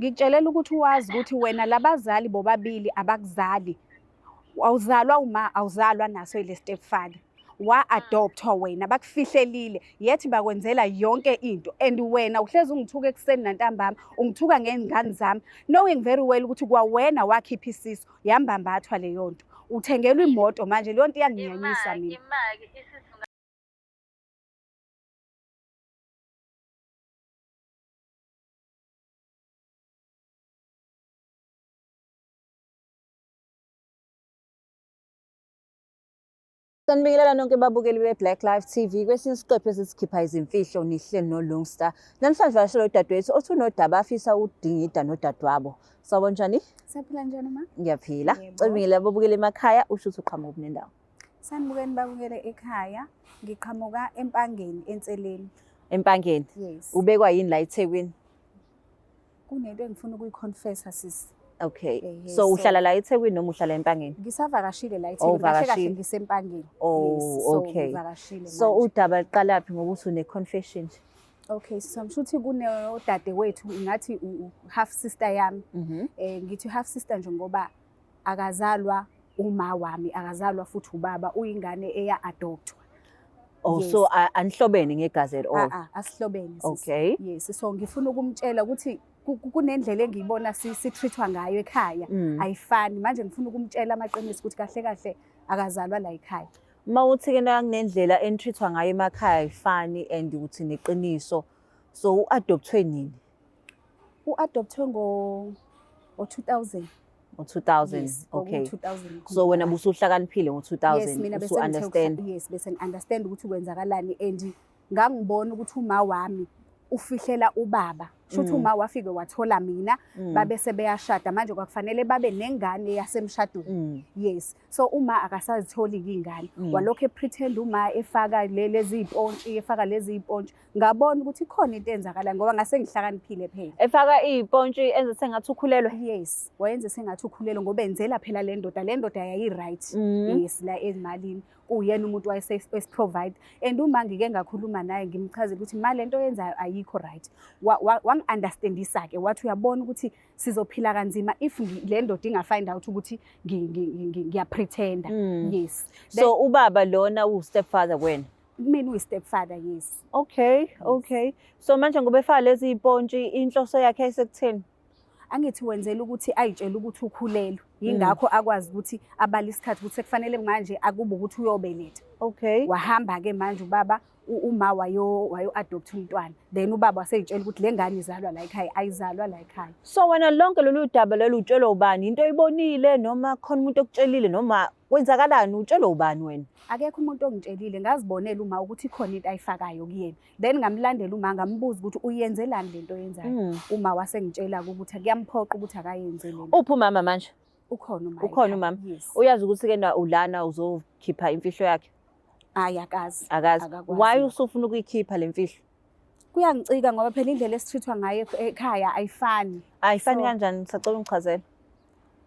Ngikutshelela ukuthi wazi ukuthi wena labazali bobabili abakuzali. Awuzalwa uma awuzalwa naso ile stepfather. Wa-adoptwa wena bakufihlelile yethi bakwenzela yonke into and wena uhlezi ungithuka ekuseni nantambama ungithuka ngey'ngane zami knowing very well ukuthi kwawena wakhipha isisu yambambathwa leyo nto uthengelwa imoto manje leyo nto iyanginyanyisa mina. Imaki isisu. Sanibingelela nonke babukeli be-Black Life TV kwesinye isiqephu esisikhipha izimfihlo nihleli noLungstar. Namhlanje vakashela udadewethu othi unodaba afisa ukudingida nodadewabo. Sawubona njani? Siyaphila njani ma? Ngiyaphila. Yebo. Cela ubingelele ababukeli emakhaya usho ukuthi uqhamuka kuphi nendawo. Sanibukeni babukele ekhaya. Ngiqhamuka eMpangeni eNseleni. Empangeni. Yes. Ubekwa yini la eThekwini? Kunento engifuna ukuyiconfessa sisi. Okay. Ehhe, So uhlala la eThekwini noma uhlala eMpangeni? Ngisavakashile la Oh, eThekwini. Kahle kahle uvakashile. ngisempangeni. Oh, Yes, so okay. ngivakashile So manje. udaba liqalaphi ngokuthi une confession nje? Okay, so I'm sure ukuthi kunodadewethu ngathi half sister yami. Mhm. Ngithi half sister nje ngoba akazalwa uma wami, akazalwa futhi ubaba, uyingane eya adoptwa. Oh, Yes. so anihlobene ngegazi at all. Ah ah, asihlobene sisi. Okay. Yes, so ngifuna ukumtshela ukuthi kunendlela engiyibona si-treatwa ngayo ekhaya. Ayifani. Manje ngifuna ukumtshela amaqiniso ukuthi kahle kahle akazalwa la ekhaya. Uma uthi ke nakunendlela enitreatwa ngayo emakhaya ayifani and uthi neqiniso. So u-adoptwe nini? U-adoptwe ngo 2000. Ngo-2000. Yes, Okay. ngo-2000. So wena busuhlakaniphile ngo-2000. Yes, mina usu bese understand. Yes, bese ngi-understand ukuthi kwenzakalani and ngangibona ukuthi uma wami ufihlela ubaba. Shuthi uma wafike wathola mina babe sebeyashada manje kwakufanele babe nengane yasemshadweni. Yes. So uma akasazitholi ingane walokho epretend uma efaka lezi zipontshi efaka lezi zipontshi ngabona ukuthi ikhona into eyenzakalayo ngoba ngase ngihlakaniphile phela. Efaka izipontshi enze sengathi ukhulelwe. Yes, wayenze sengathi ukhulelwe ngoba enzela phela le ndoda, le ndoda yayi-right. Yes, la ezimalini kuyena umuntu wayesiprovide and uma ngike ngakhuluma naye ngimchazela ukuthi ma lento oyenzayo ayikho right. Wangi-understandisa ke wathi uyabona ukuthi sizophila kanzima if le ndoda inga-find out ukuthi ngiyapretenda. Yes. So ubaba lona uwu-stepfather kuwena? Kumina uyi-stepfather, yes. Okay, okay. So manje ngoba efaka lezi zipontshi inhloso yakhe ayisekutheni? Angithi wenzela ukuthi ayitshele ukuthi ukhulelwe. Yingakho akwazi ukuthi abale isikhathi ukuthi sekufanele manje akube ukuthi uyobeletha. Okay. Wahamba ke manje ubaba uma wayo adopt umntwana. Then ubaba waseyitshela ukuthi le ngane izalwa la ekhaya, ayizalwa la ekhaya. So wena lonke lolu daba lolu utshelwa ubani? Into oyibonile noma khona umuntu okutshelile noma kwenzakalani utshelwa ubani wena? Akekho umuntu ongitshelile, ngazibonela uma ukuthi ikhona into ayifakayo kuyena. Then ngamlandela uma ngambuza ukuthi uyenzelani lento oyenzayo. Uma wasengitshela ukuthi kuyamphoqa ukuthi akayenze lento. Uphi umama manje? Ukhona umama. Ukhona umama? Yes. Uyazi ukuthi ke na ulana uzokhipha imfihlo yakhe? Hayi akazi. Akazi. Akakwazi. Why usufuna ukuyikhipha le mfihlo? Kuyangicika ngoba phela indlela esithithwa ngayo ekhaya ayifani. Ayifani kanjani? Ngisacela ungichazele.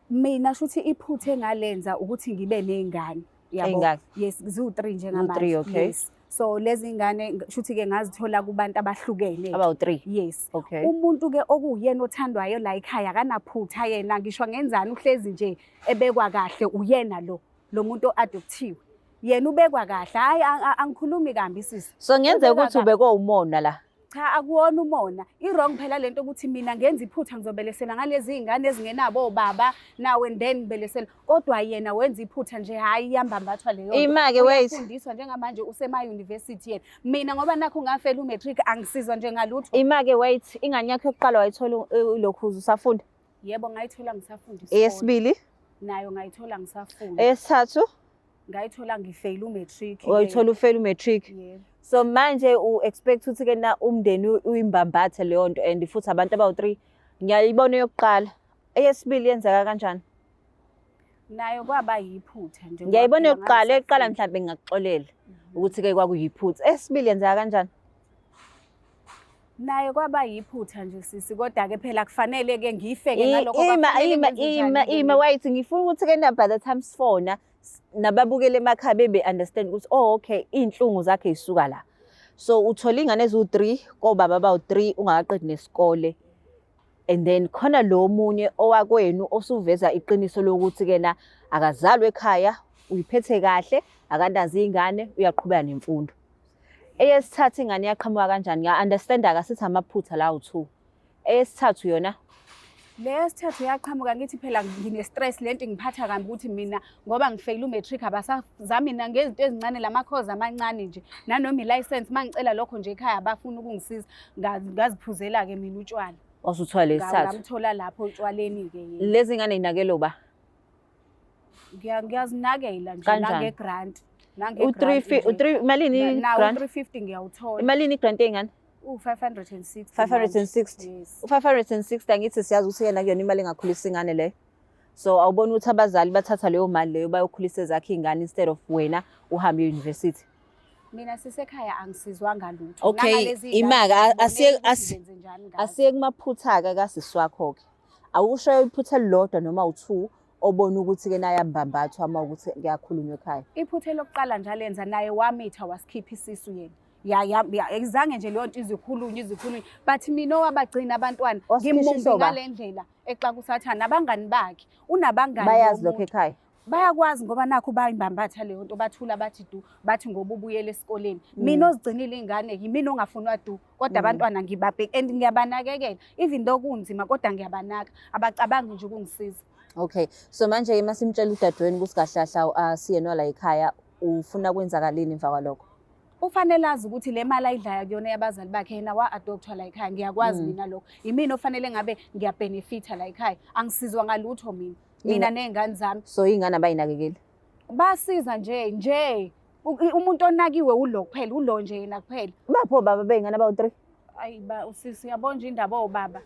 Mina shuthi iphuthe engalenza ukuthi ngibe nezingane. Yabo. Yes, ziwu-3 njengamanje. 3, okay. Yes. So lezi ngane shuthi ke ngazithola kubantu abahlukene. Abawu-3. Yes. Okay. Umuntu ke okuyena othandwayo la ekhaya akanaphutha yena ngisho ngenzani uhlezi nje ebekwa kahle uyena lo muntu oadoptiwe. Yena ubekwa kahle. Hayi angikhulumi kambi sisi. So ngenzeka ukuthi ubekwe umona la. Cha akuwona umona. I-wrong phela lento ukuthi mina ngenza iphutha ngizobelesela ngalezi zingane ezingenabo obaba now and then ngibelesela. Kodwa yena wenza iphutha nje hayi iyambambathwa leyo. Ima-ke wait. Uyafundiswa njengamanje usema university yena. Mina ngoba nakho ngafela umatric angisizwa nje ngalutho. Ima-ke wait, ingane yakho yokuqala wayithola ulokhu usafunda? Yebo ngayithola ngisafunda isikole. Eyesibili? Nayo ngayithola ngisafunda. Eyesithathu? Ngayithola ngifeyila umatric. Wayithola ufeyila umatric. Yebo. So manje u-expect ukuthi ke na umndeni uyimbambathe leyo nto and futhi abantu abawu-3 ngiyayibona eyokuqala. Eyesibili yenzeka kanjani? Nayo kwaba yiphutha nje. Ngiyayibona eyokuqala, eyokuqala mhlawumbe ngingakuxolela ukuthi ke kwakuyiphutha. Eyesibili yenzeka kanjani? Nayo kwaba yiphutha nje sisi, kodwa ke phela kufanele ke ngifeke ngalokho. Ima wait, ngifuna ukuthi ke na by the time sifona nababukele emakhaya bebe understand ukuthi oh okay inhlungu zakhe isuka la. So uthola ingane eziwu-3 kobaba abawu-3 ungakaqedi nesikole. And then khona lo munye owakwenu osuveza iqiniso lokuthi kena akazalwe ekhaya, uyiphethe kahle, akanazo iy'ngane, uyaqhubeka nemfundo. Eyesithathu ingane yaqhamuka kanjani? Ngiya-understand-a sithi amaphutha lawo two. Eyesithathu yona? Le yesithathu yaqhamuka ngithi phela ngine-stress, lento ingiphatha kambi ukuthi mina ngoba ngifeyile u-matric abasazami nangezinto ezincane, lamakhozi amancane nje nanoma i-license, uma ngicela lokho nje ekhaya abafuni ukungisiza. Ngaziphuzela-ke mina utshwala. Wasuthola lesithathu? Ngamthola lapho otshwaleni-ke yena. Lezi ngane y'nakelwa ba? Ngiyazinakela nje. Kanjani? Nange-grant. U-three malini Nawo i-grant? 350 ngiyawuthola. Imalini i-grant yey'ngane? U-560. 560. Yes. U-560 angithi siyazi ukuthi yena kuyona imali engakhulisa ingane leyo. So awuboni ukuthi abazali bathatha leyo mali leyo bayokhulisa ezakho iy'ngane instead of wena uhambe e-university. Mina sisekhaya angisizwanga lutho. Okay, Nangalezi imaka, iy'ngane asiye- ngibonele ukuthi ngenze njani ngazo. Asiye kumaphutha-ke kasisi wakho-ke. Awusho iphutha elilodwa noma u-two obona ukuthi-ke naye ambambathwa uma ukuthi kuyakhulunywa ekhaya. Iphutha elokuqala nje alenza naye wamitha wasikhipha isisu yena. Ya ya ya izange nje leyo nto izikhulunywe izikhulunywe, but mina owabagcina abantwana Wasikhishisa ngimumbi oba? ngale ndlela exaka usathane nabangani bakhe, unabangani Bayazi lo lokho muntu. ekhaya. Bayakwazi ngoba nakho bayimbambatha leyo nto, bathula bathi du, bathi ngoba ubuyele esikoleni. Mina ozigcinile iy'ngane yimina ongafunwa du, kodwa abantwana ngibabheke and ngiyabanakekela even though kunzima, kodwa ngiyabanaka, abacabangi nje ukungisiza. Okay, so manje-ke uma simtshela udadewenu ukuthi kahle kahle asiyena la ekhaya, ufuna kwenzakaleni emva kwalokho? Ufanele azi ukuthi le mali ayidlayo kuyona yabazali bakhe, yena wa-adoptwa la ekhaya, ngiyakwazi mina lokho. Yimina ofanele ngabe ngiyabhenefitha la ekhaya, angisizwa ngalutho mina. Mina ney'ngane zami. So iy'ngane abayinakekeli? Basiza nje nje. Umuntu onakiwe ulo kuphela, ulo nje yena kuphela. Bapho baba bey'ngane abawu-3? Ayi ba usisi, uyabona nje indaba obaba.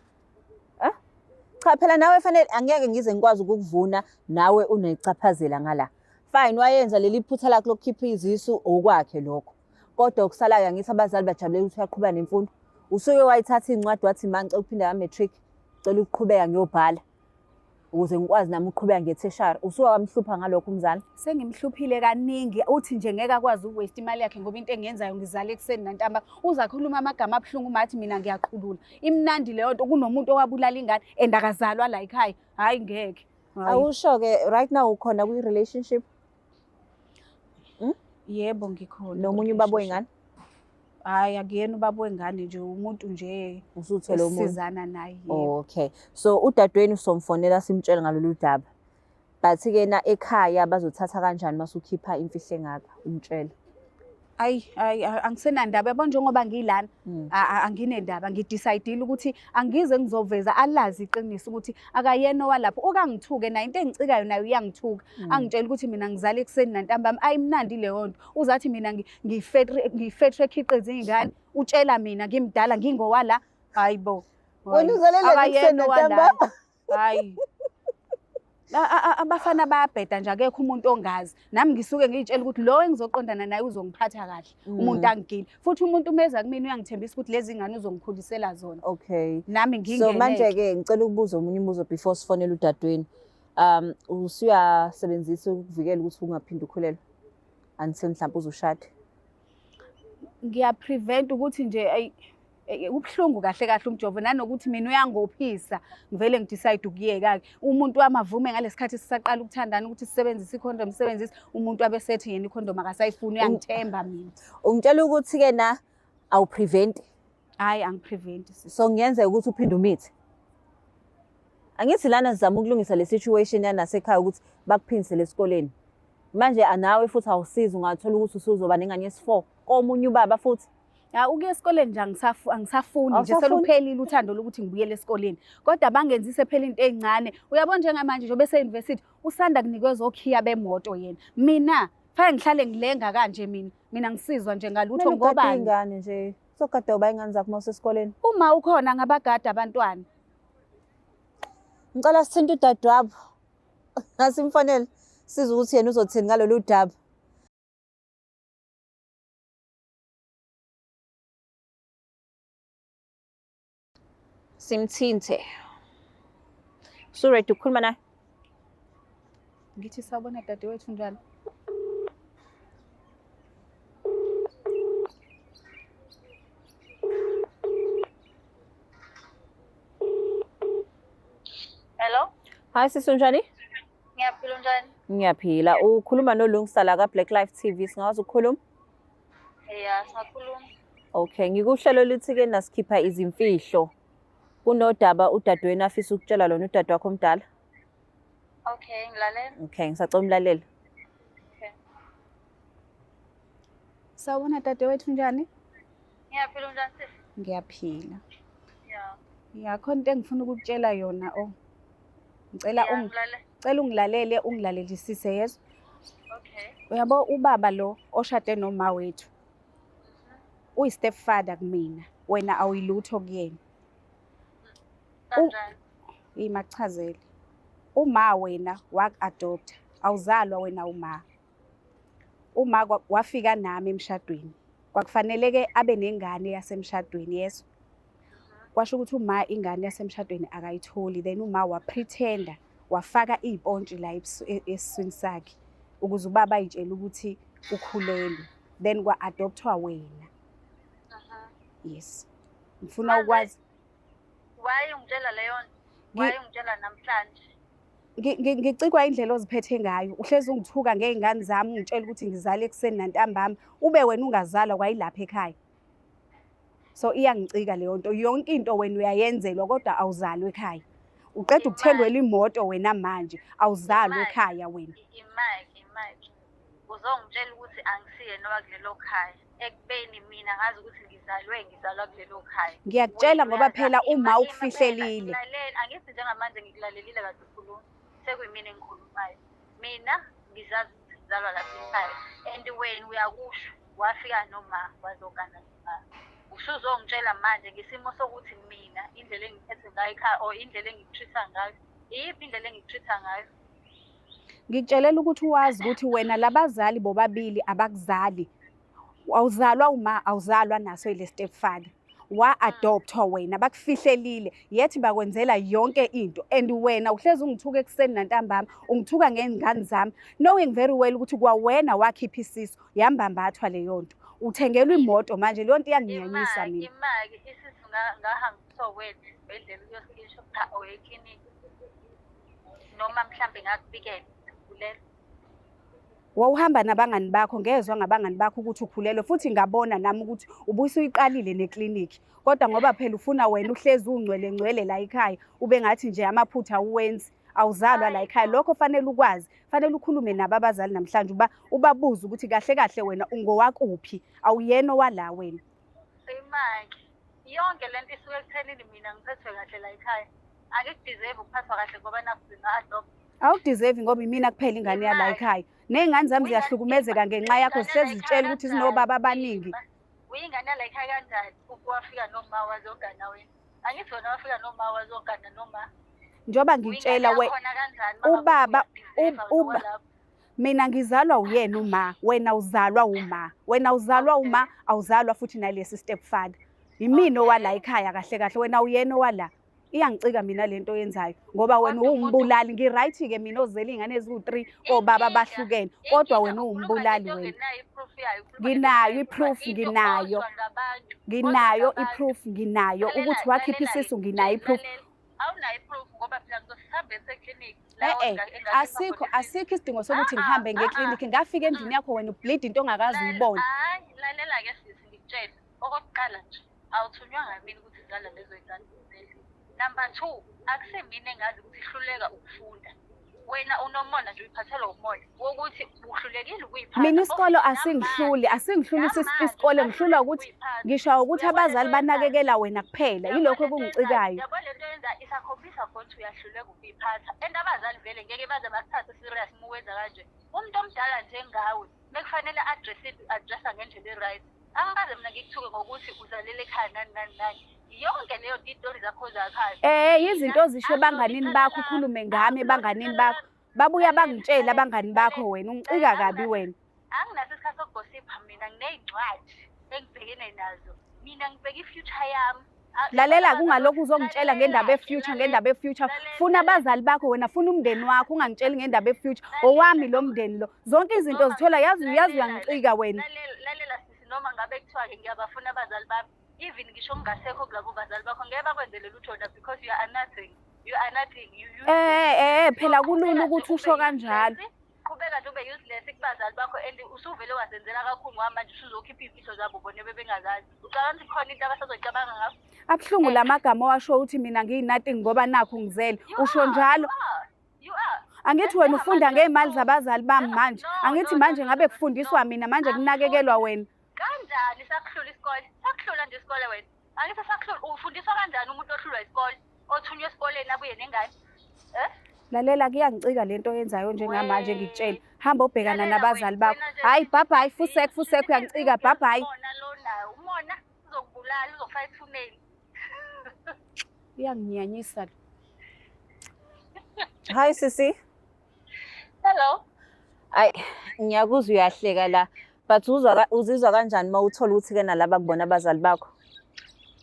Cha phela nawe fanele angeke ngize ngikwazi ukukuvuna nawe unechaphazela ngala. Fine, wayenza leli phutha lakhe lokukhipha izisu, okwakhe lokho. Kodwa okusalayo angithi abazali bajabulela ukuthi uyaqhubeka nemfundo. Usuke wayithatha iy'ncwadi wathi ma ngicela ukuphinda ka-matric, ngicela ukuqhubeka ngiyobhala ukuze ngikwazi nami ukuqhubeka nge-tertiary. Usuke wamhlupha ngalokho umzali? Sengimhluphile kaningi, uthi nje ngeke akwazi uku-waste imali yakhe ngoba into engiyenzayo ngizala ekuseni nantambama. Uzakhuluma amagama abuhlungu uma athi mina ngiyaqhulula. Imnandi leyo nto kunomuntu owabulala ingane and akazalwa la ekhaya. Hhayi ngeke. Hhayi. Awusho-ke right now ukhona kwi-relationship? Yebo ngikhona. Nomunye ubaba wey'ngane? Hhayi akuyena ubaba wengane nje, umuntu nje Usuthole omunye. esizana naye. Yebo. Okay. So udadewenu somfonela simtshele ngalolu daba. But-ke na ekhaya bazothatha kanjani masukhipha imfihlo engaka umtshele? Ayi ayi angisenandaba, yabo njengoba ngilana anginendaba, ngidecide ukuthi angize ngizoveza alazi iqiniso ukuthi akayena owalapho. Okangithuke naye into engicikayo naye uyangithuka. Angitshela ukuthi mina ngizala ekuseni nantambama, ayimnandi leyo nto. Uzathi mina ngiyi-factory ekhiqiza iy'ngane, utshela mina ngimdala ngingowala. Hayi bo. Wena uzaleleni ekuseni nantambama? Hayi. Abafana bayabheda nje, akekho umuntu ongazi. Nami ngisuke ngiyitshela ukuthi lo engizoqondana naye uzongiphatha kahle, umuntu angigile. Futhi umuntu umeza kumina uyangithembisa ukuthi lezi ngane uzongikhulisela zona. Okay. Nami So ngingeneke. manje-ke ngicela ukubuza omunye umbuzo before sifonele udadewenu. Usuyasebenzisa ukuvikela ukuthi ungaphinde ukhulelwe until mhlawumbe uzushade? Ngiyaprevent ukuthi nje ayi ubuhlungu kahle kahle umjovo, nanokuthi mina uyangophisa ngivele ngidecide ukuyeka-ke. Umuntu wami avume ngalesikhathi sisaqala ukuthandana ukuthi sisebenzise ikhondom, sisebenzise, umuntu abesethi yena ikhondom akasayifuni, uyangithemba mina. Ungitshela ukuthi-ke na awuprevent? Hhayi angiprevent sisi. So kungenzeka ukuthi uphinde umithe? Angithi lana sizama ukulungisa le situation yanasekhaya ukuthi bakuphindisele esikoleni. Manje anawe futhi awusizi, ungathola ukuthi usuzoba nengane yesi-4 komunye ubaba futhi. Ya, ukuya esikoleni nje angisafuni nje, Awusafuni? seluphelile uthando lokuthi ngibuyele esikoleni. Kodwa bangenzise phela into encane. Uyabona njengamanje njengoba ese-university usanda kunikezwa okhiya bemoto yena. Mina fanele ngihlale ngilenga kanje mina. Mina ngisizwa nje ngalutho Kumele ugade ngobani? iy'ngane nje. Uzogada uba iy'ngane zakho uma usesikoleni. Uma ukhona ngabagada abantwana. Ngicela sithinte udadewabo. Asimfonele sizwe ukuthi yena uzothini ngalolu daba. Simthinte. Usu-ready ukukhuluma naye? Ngithi sawubona dadewethu njalo. Hi sisi, unjani? Ngiyaphila, unjani? Ngiyaphila. Ukhuluma noLungisa la ka-Black Life TV. Singakwazi ukukhuluma? Ya, singakhuluma. Okay, ngikuhlelo luthi-ke nasikhipha izimfihlo. Kunodaba udadewenu afisa ukutshela lona, udade wakho omdala. Okay, ngilalela. Okay, ngisacela umlalele. Okay. Sawubona dadewethu, njani? Ngiyaphila, unjani sisi? Ngiyaphila. Ya. Ya, khona into engifuna ukukutshela yona oh. Ngicela Ya, ngilalela. Ngicela ungilalele, ungilalelisise, yezwa. Okay. Uyabo ubaba lo oshade noma wethu uyi-step father kumina, wena awuyilutho kuyena. Kanjani? Ima kuchazele. Uma wena waku-adopta, awuzalwa wena uma. Uma wafika nami emshadweni. Kwakufanele-ke abe nengane yasemshadweni, yezwa. Kwasho ukuthi uma ingane yasemshadweni akayitholi, then uma wa-pretenda wafaka iy'pontshi la esiswini sakhe ukuze ubaba ayitshele ukuthi ukhulelwe, then kwa-adoptwa wena. Yes, ngifuna Manje- ukwazi. Why ungitshela leyo nto? Why ungitshela namhlanje? Ngicikwa indlela oziphethe ngayo. Uhlezi ungithuka ngey'ngane zami, ungitshela ukuthi ngizale ekuseni nantambama, ube wena ungazalwa kwayilapha ekhaya. So iyangicika leyo nto. Yonke into wena uyayenzelwa kodwa awuzalwa ekhaya. Uqeda ukuthengelwa imoto wena manje, awuzalwa Imali. ekhaya wena. Imike, imike. Uzongitshela ukuthi angisiyena owakulelo khaya. Ekubeni mina ngazi ukuthi ngizalwe ngizalwa kulelo khaya. Ngiyakutshela Wena ngoba phela uyaza- uma ima ukufihlelile. phela, lalela, angithi njengamanje ngikulalelile kade ukhuluma. Sekuyimina engikhulumayo. Mina ngizazi ukuthi ngizalwa lapha ekhaya. And wena uyakusho wafika noma wazogana noma. Usuzongitshela manje ngesimo sokuthi mina indlela engiphethe ngayo ekhaya or indlela engiku-treat-a ngayo. Iyiphi indlela engiku-treat-a ngayo? Ngikutshelela ukuthi wazi ukuthi wena labazali bobabili abakuzali. Awuzalwa uma, awuzalwa naso ile step father. Wa-adoptwa wena, bakufihlelile, yethi bakwenzela yonke into and wena uhlezi ungithuka ekuseni nantambama, ungithuka ngey'ngane zami, knowing very well ukuthi kwawena wakhipha isisu, yambambathwa leyo nto. Uthengelwa imoto manje, leyo nto iyanginyanyisa Imaki, mina. imaki, isisu ngahambiswa wethu esibhedlela uyosikhishwa or eklinikhi. Noma mhlambe ngakubikela ukhulelwe. Wawuhamba nabangani bakho, ngezwa ngabangani bakho ukuthi ukhulelwe, futhi ngabona nami ukuthi ubusuyiqalile neklinikhi. Kodwa ngoba phela ufuna wena uhlezi ungcwele ngcwele la ekhaya, ube ngathi nje amaphutha awuwenzi, awuzalwa la ekhaya. Lokho fanele ukwazi, fanele ukhulume nabo abazali namhlanje, uba ubabuze ukuthi kahle kahle wena ungowakuphi, awuyena owala wena. Imaki, yonke lento isuke ekuthenini mina ngiphethwe kahle la ekhaya. Angikudeserve ukuphathwa kahle ngoba nakhu nginga-adopt. Awukudeserve ngoba imina kuphela ingane yala ekhaya. Ney'ngane zami ziyahlukumezeka ngenxa yakho, zihlezi zitshela ukuthi zinobaba abaningi. Uyingane yala ekhaya kanjani? Wafika noma wazogana wena. Angithi wena wafika noma wazogana noma. Njengoba ngikutshela we Uyingane yakhona kanjani? Ubaba, Uba mina ngizalwa uyena uma, wena uzalwa uma. Wena uzalwa uma, awuzalwa futhi nalesi step father. Yimina owala ekhaya kahle kahle, wena uyena owala. Iyangicika mina lento oyenzayo ngoba wena Kodwa umuntu- uwumbulali. Ngi-right-ke mina ozele iy'ngane eziwu-3 obaba abahlukene, kodwa wena uwumbulali wena. Nginayo i-proof, nginayo. Nginayo i-proof, nginayo ukuthi wakhipha isisu, nginayo i-proof. Awunayo i-proof ngoba phela ngizosihambe eseklinikhi. Eh-eh, asikho isidingo sokuthi ngihambe ngeklinikhi. Ngafika endlini yakho wena ubleed into ongakaze uyibone. Hayi, lalela-ke sisi, ngikutshele. Okokuqala nje, awuthunywanga mina ukuthi zala lezo y'ngane zizele. Number 2, akusemina engazi ukuthi ihluleka ukufunda. Wena unomona nje, uyiphathelwa umoya wokuthi uhlulekile ukuyiphatha. Mina isikolo Namanje, asingihluli, asingihluli namanje isikole, ngihlulwa ukuthi ukuyiphatha. ngisho ukuthi Uyabona abazali lento oyenzayo? banakekela wena kuphela, yilokho Uyabona lento okungicikayo. Yabo lento yenza isakhombisa ukuthi uyahluleka ukuyiphatha. And abazali vele ngeke baze bakuthathe serious uma uwenza kanje. Umuntu omdala njengawe bekufanele addressa ngendlela e-right. Angikaze mina ngikuthuke ngokuthi uzalele ekhaya nani nani nani. Yonke leyo nto iy'tori zakho zakhaya. Izinto ozisho ebanganini bakho, ukhulume ngami ebanganini bakho. Babuya bangitshele abangani bakho wena, ungicika kabi wena. Anginaso isikhathi sokugosipha mina, nginey'ncwadi engibhekene nazo. Mina ngibheka i-future yami. Lalela, kungalokhu uzongitshela ngendaba e-future, ngendaba e-future. Funa abazali bakho wena, funa umndeni wakho, ungangitsheli ngendaba e-future. Owami lo mndeni lo. Zonke izinto zithola, yazi uyangicika wena. Lalela sisi, noma ngabe kuthiwa-ke ngiyabafuna abazali bami, even ngisho ngingasekho kulabo bazali bakho, ngeke bakwenzele lutho wena because you are nothing. You are nothing. You useless. Eh eh phela So, kulula qhubeka ukuthi nje usho ube kanjalo. useless, Qhubeka nje ube useless kubazali bakho and usuvele wazenzela kakhulu ngoba manje usuzokhipha iy'mfihlo zabo bona bebengazazi. Ucabanga ukuthi khona into abasazoyicabanga ngakho? Abuhlungu lamagama owasho ukuthi mina ngiyi-nothing ngoba nakhu ngizele. You Usho are, njalo. You are. You are. Angithi wena ufunda ngey'mali zabazali bami manje. No, Angithi no, manje no, ngabe no, no, kufundiswa no. mina manje kunakekelwa wena. Kanjani sakuhlula isikole? Sakuhlula nje isikole wena. Angithi sakuhlula ufundiswa kanjani umuntu ohlulwa isikole? Othunywa esikoleni abuye nengane? Eh? Lalela kuyangicika lento oyenzayo njengamanje ngikutshela. Hamba obhekana Lalela nabazali wena, bakho. wena nje Hayi bye bye shuthi fusek fusek shuthi uyangicika bye bye. Umona lo nawo, umona uzokubulala uzokufaka ethuneni. Iyanginyanyisa. Hi sisi. Hello. Ayi ngiyakuzwa uyahleka la. But uzizwa kanjani uma uthola ukuthi ke nalaba kubona abazali bakho?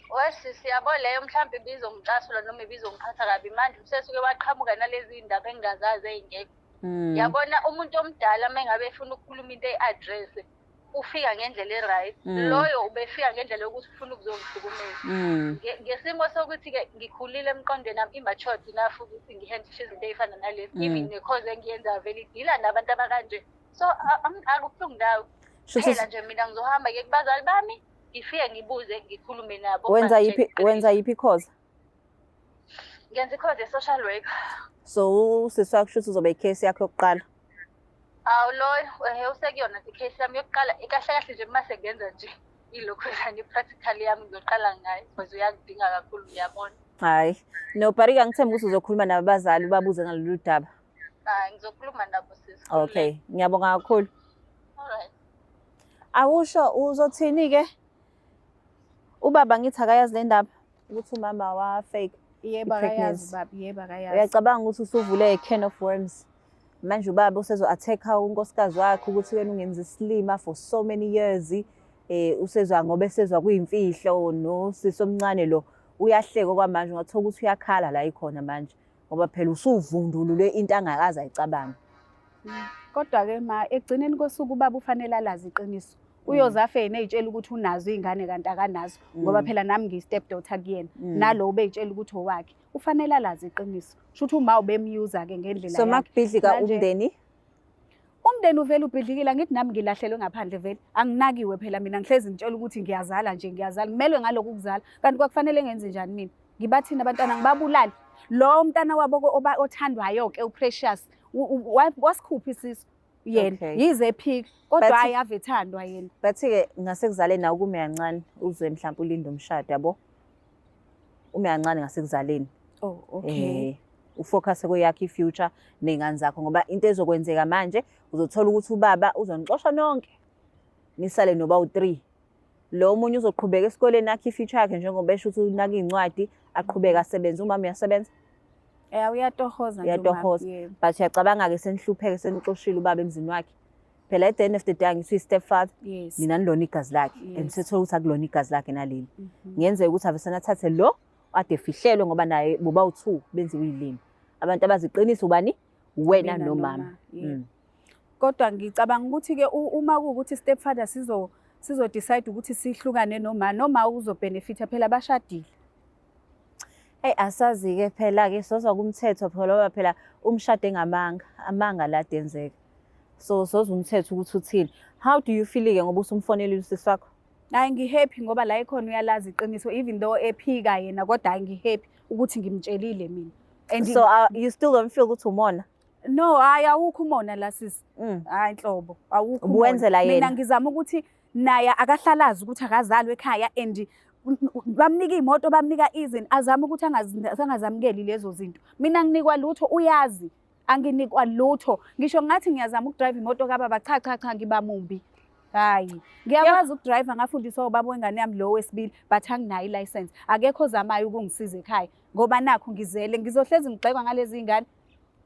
Wesisi yabo leyo mhlawumbe ibizongicasula noma ibizongiphatha kabi manje usesuke waqhamuka nalezi ndaba engingazazi ey'ngekho. Yabona umuntu omdala uma engabe efuna ukukhuluma into eyi-address ufika ngendlela e-right. Loyo ubefika ngendlela yokuthi ufuna ukuzongihlukumeza. Ngesimo sokuthi-ke ngikhulile emqondweni ami imatured enough ukuthi ngihandlishe izinto ey'fana nalezi. Even ne-course engiyenzayo vele idila nabantu abakanje. So akubuhlungu ndawo. Shuthi Phela nje mina ngizohamba-ke kubazali bami ngifike ngibuze ngikhulume nabo. wenza bangitshele yiphi wenza yiphi course? Ngenza i-course ye-social worker. So usisi wakho shuthi uzoba i-case yakho yokuqala. Awu loyo usekuyona nje i-case yami yokuqala kahle kahle nje uma sengenza nje ilokhuzana i-practical yami ngizoqala ngayo because uyakudinga kakhulu ngiyabona. Hayi. No, but ke angithembi ukuthi uzokhuluma nabazali ubabuze ngalolu daba. Hayi ngizokhuluma nabo sisi. Okay, ngiyabonga kakhulu. Alright. Awusho uzothini ke? Ubaba ngithi akayazi le ndaba ukuthi umama wa fake. Yebo I-pregnancy. akayazi baba, yebo akayazi. Uyacabanga ukuthi usuvule a can of worms. Manje ubaba usezo-attack-a unkosikazi wakhe ukuthi wena ungenza isilima for so many years. Usezwa ngoba esezwa kuyimfihlo nosisi omncane lo uyahleka okwamanje ungathola ukuthi uyakhala la ikhona manje ngoba phela usuvundulule into angakaze ayicabange. Kodwa-ke ma ekugcineni kosuku ubaba ufanele alazi iqiniso. Uyoze afe yena ey'tshela ukuthi unazo iy'ngane kanti akanazo ngoba phela nami ngiyi-step daughter kuyena. Nalo ubey'tshela ukuthi owakhe. Ufanele alazi iqiniso. Shuthi uma ubemyuza-ke ngendlela So yakhe. makubhidlika Manje- umndeni Umndeni uvele ubhidlikile angithi nami ngilahlelwe ngaphandle vele. Anginakiwe phela mina ngihlezi ngitshela ukuthi ngiyazala nje ngiyazala. Ngimelwe ngalokhu ukuzala. Kanti kwakufanele ngenze njani mina? Ngibathini abantwana ngibabulale. Lo mntana wabo othandwayo-ke uPrecious wasikhupha isisu yena. Okay. Yize ephika kodwa But- hhayi ave ethandwa yena. But-ke ngasekuzaleni nawe kume kancane uze mhlawumbe ulinde umshado yabo. Ume kancane ngasekuzaleni. Oh, okay. Ufocus kweyakho i-future ney'ngane zakho ngoba into ezokwenzeka manje uzothola ukuthi ubaba uzonixosha nonke nisale noba u-3. Lo omunye uzoqhubeka esikoleni akhe i-future yakhe njengoba esho ukuthi unaka iy'ncwadi aqhubeke asebenze. Umama uyasebenza? Uyatohoza nje umama, Uyatohoza. yebo. But uyacabanga-ke senihlupheke senixoshile ubaba emzini wakhe. Phela at the end of the day angithi uyi-stepfather. Yes. Nina nilona igazi lakhe and Yes. sethola ukuthi akulona igazi lakhe naleli. Ngenzeka ukuthi ave senathathe lo ade efihlelwe ngoba naye boba u2 benziwe izilimi. Abantu abaziqinisa ubani? Wena Mina nomama. noma, yebo. Kodwa ngicabanga ukuthi ke uma kuwukuthi stepfather sizo decide ukuthi sihlukane noma noma uzobenefita phela bashadile. Hey asazi ke phela ke sozwa kumthetho phela ngoba phela umshado engamanga, amanga la denzeka. So sozwa umthetho ukuthi uthini. How do you feel ke ngoba usumfonelile usisi wakho? Hayi ngihappy ngoba la ekhona uyalazi iqiniso even though ephika yena kodwa hayi ngihappy ukuthi ngimtshelile mina. And So you still don't feel ukuthi umona? No, hayi awukho umona la sisi. Hayi nhlobo, awukho umona. Ubuwenzela Mina yena? ngizama ukuthi naye akahlalazi ukuthi akazalwe ekhaya and bamnika imoto bamnika izini azama ukuthi angazamukeli lezo zinto. Mina nginikwa lutho uyazi. Anginikwa lutho. Ngisho ngathi ngiyazama ukudrive imoto kababa cha cha cha ngiba mumbi. Hayi, ngiyakwazi ukudrive ngafundiswa ubaba wengane yami lo wesibili but anginayo ilicense. Akekho ozamayo ukungisiza ekhaya ngoba nakho ngizele ngizohlezi ngigxekwa ngalezi zingane.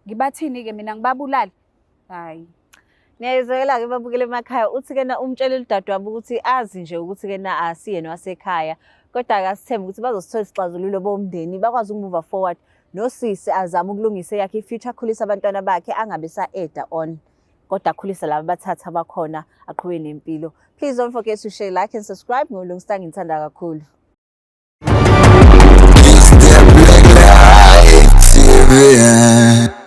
Ngibathini ke mina ngibabulale? Hayi. Niyayizwela ke babukele emakhaya uthi ke na umtshelile udadewabo ukuthi azi nje ukuthi ke na asiyena wasekhaya kodwa akasithembe ukuthi bazosithola isixazululo bomndeni bakwazi ukumove forward nosisi azame ukulungisa eyakhe i-future akhulise abantwana bakhe angabe sa-add on kodwa akhulise laba abathatha abakhona aqhubeke nempilo. Please don't forget to share, like and subscribe. Ngolungisa ngithanda kakhulu. It's the Black Light. Yeah.